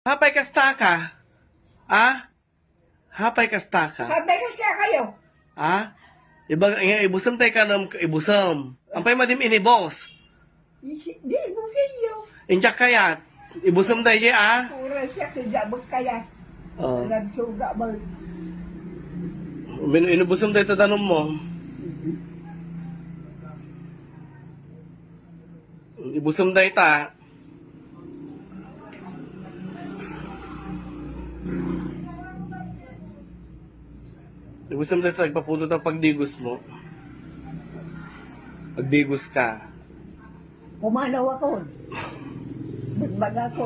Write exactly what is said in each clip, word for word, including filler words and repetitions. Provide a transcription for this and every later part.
Apay kasta ka? Ha? Apay kasta ka? Apay kasta kayo? Ha? Iba, nga, ibusem tayo ka ng ibusem. Ampay madim inibos. Isi-, di, ibusem yo. Injak kayat. Ibusem tayo, ah? Pura siya, kaya magkayat. Oh. Alam suga ba? Bin-, inubusem tayo tatanong mo. Ibusem tayo ta. Ibusem tayo ta, agpapuno ta pagdigos mo. Pagdigos ka. Pumanaw ako. Magbaga ako.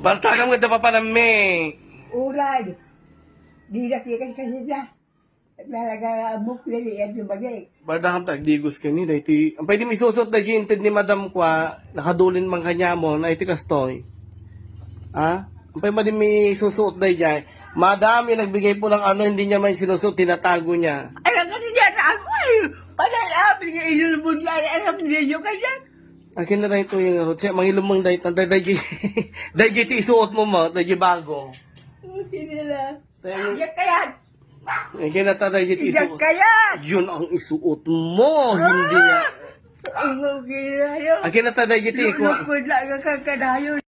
Baltakam nga dapapanam mi. Uray. Di na tikas kasi siya. Talaga, bukli yan yung bagay. Baltakam ta, agdigos ka ni, dahil ti, ang pwede mi isusuot na inted ni madam kwa, nakadulin man kanya mo, na iti kastoy. Ha? Ang pwede mi isusuot na dyan. Madam, yung nagbigay po ng ano, hindi niya man sinusuot, tinatago niya. Alam ka niya na ako eh. Panay amin niya inulbod niya, alam niya yung kanya. Akin na tayo ito yung ano, siya, mangilumang dahil, dahil, dahil, dahil iti isuot mo mo, dahil bago. Sige na. Tayo, Yan kaya. Akin na tayo iti Yan isuot. Kaya. Yun ang isuot mo, hindi nga. Ang ginayo. Akin na tayo iti ikuha. Lulukod lang ang kagkadayon.